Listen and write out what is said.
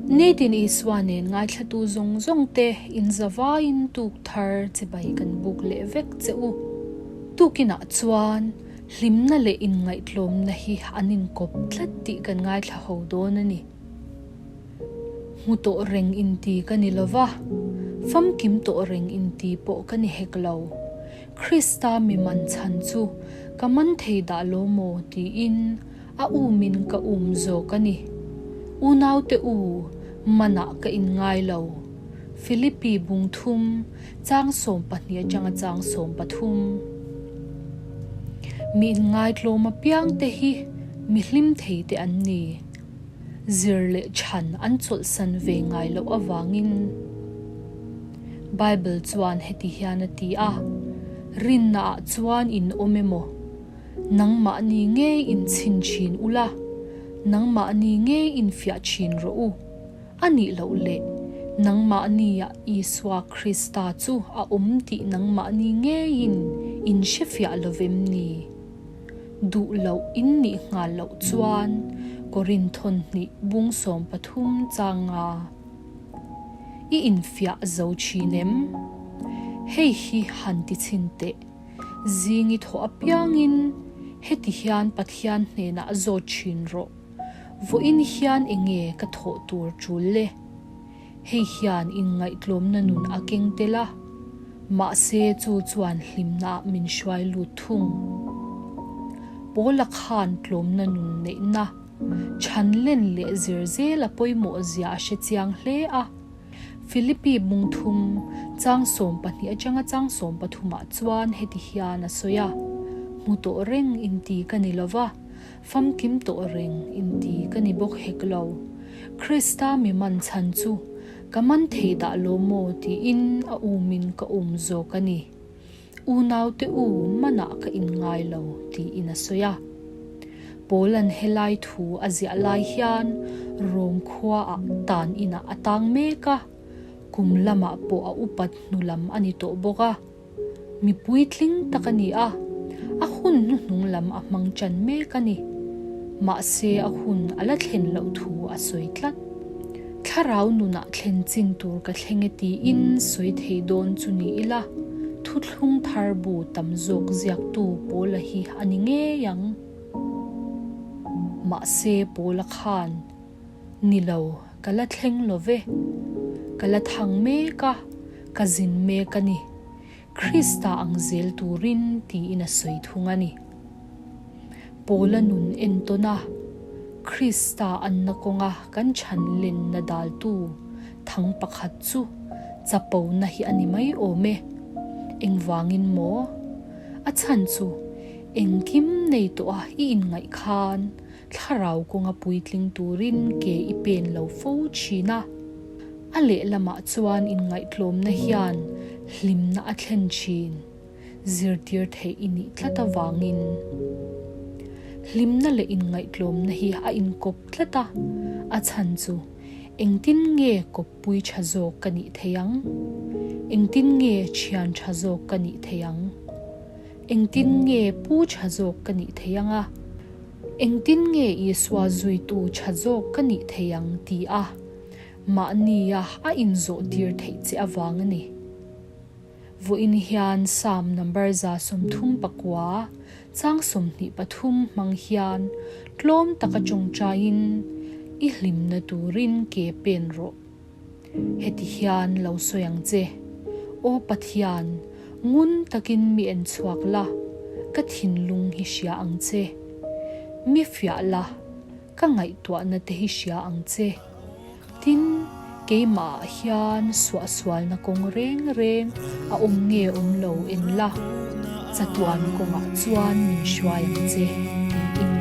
Nitin Isua nen ngaithlatu zawng zawng te in zavaiin tuk thar chibai kan buk leh vek che u. Tukinah chuan hlimna leh inngaihtlawmna hi an inkawp tlat tih kan ngaithla ho dawn a ni. Hmu tawh reng inti ka ni lo va, famkim tawh reng inti pawh ka ni hek lo. Krista mi man chhan chu ka man thei dah lo maw tiin a umin ka um zawk a ni. Unaute u, manah ka inngai lo. Philippi bung thum, chang 12 atanga chang 13. Mi inngaitlawm apiangte hi mi hlim thei te an ni. Zir leh chhan an chawlhsan ve ngai loh avangin Bible chuan heti hian a ti a, Rinnaah chuan in awm emaw, nangmahni ngei in chhin thin ula, nangmahni ngei in fiah thin rawh u, a nih loh leh nangmahnia Isua Krista chu a awm tih nangmahni ngeiin in hrefiah lovem ni? Duh loh in nih nghal loh chuan Korinthon hnih bung 13 changa i infiah zo thin em? Hei hi han ti chhin teh. Zing i thawh apiangin heti hian Pathian hnenah zawt thin rawh. Vawiin hian enge ka thawh tur tul le? Hei hian inngaihtlawmna nun a keng tel a, mahse chu chuan hlimna ah min hruai lut thung. Paula khan tlawmna nun neihna, chhan len leh zir zel a pawimawh zia a hre chiang hle a. Philippi bung thum, chang 12 atanga chang 13 ah chuan heti hian a sawi a, Hmu tawh reng inti ka ni lova, Famkim tawh reng inti ka ni bawk hek lo. Krista mi man chhan chu ka man thei dah lo maw tiin a umin ka um zawk a ni. Unaute u manah ka inngai lo tiin a sawi a. Paula'n helai thu a ziah lai hian Rom khuaah tan inah a tang mek a, kum lamah pawh a upat hnu lam a ni tawh bawk a. Mi puitling tak a ni a, a hun hnuhnung lam a hmang ṭan mek a ni. Mahse a hun a la thlen loh thu a sawi tlat. Thlarau nunah thlen chin tur ka thleng e tiin sawi thei dawn chu ni ila, thuthlung thar bu tam zawk ziaktu Paula hi a ni ngei ang. Mahse Paula khan, Ni lo, ka la thleng lo ve. Ka la thang mek a, ka zin mek a ni. Krista ang zel turin tiin a sawi thung a ni. Paula nun entawn a, Krista anna kawnga kan chhan lenna daltu thang pakhat chu chapona hi a ni mai awm e. Engvangin maw? A chhan chu engkim nei tawh a i inngaih khan Thlarau kawnga puitling turin ke i pen lo fo thin a. A lehlamah chuan inngaihtlawmna hian hlimna a thlen thin, zirtir theih i nih tlat avangin. Hlimna leh inngaihtlawmna hi a inkawp tlat a, a chhan chu engtin nge kawppui tha zawk ka nih theih ang? Engtin nge thian tha zawk ka nih theih ang? Engtin nge pu tha zawk ka nih theih ang a? Engtin nge Isua zuitu tha zawk ka nih theih ang ti a mahnia a inzawhtir theih che avang a ni. Vawiin hian Psalm number 139, chang 23 hmang hian tlawm taka tawngtaiin i hlimna turin ke pen rawh. Heti hian lo sawi ang che, Aw Pathian, ngun takin mi en chhuak la, ka thinlung hi hria ang che. Mi fiah la, ka ngaihtuahna te hi hria ang che. Tin, keimahah hian suahsualna kawng reng reng a awm nge awm lo en la, chatuan kawngah chuan min hruai ang che, tiin.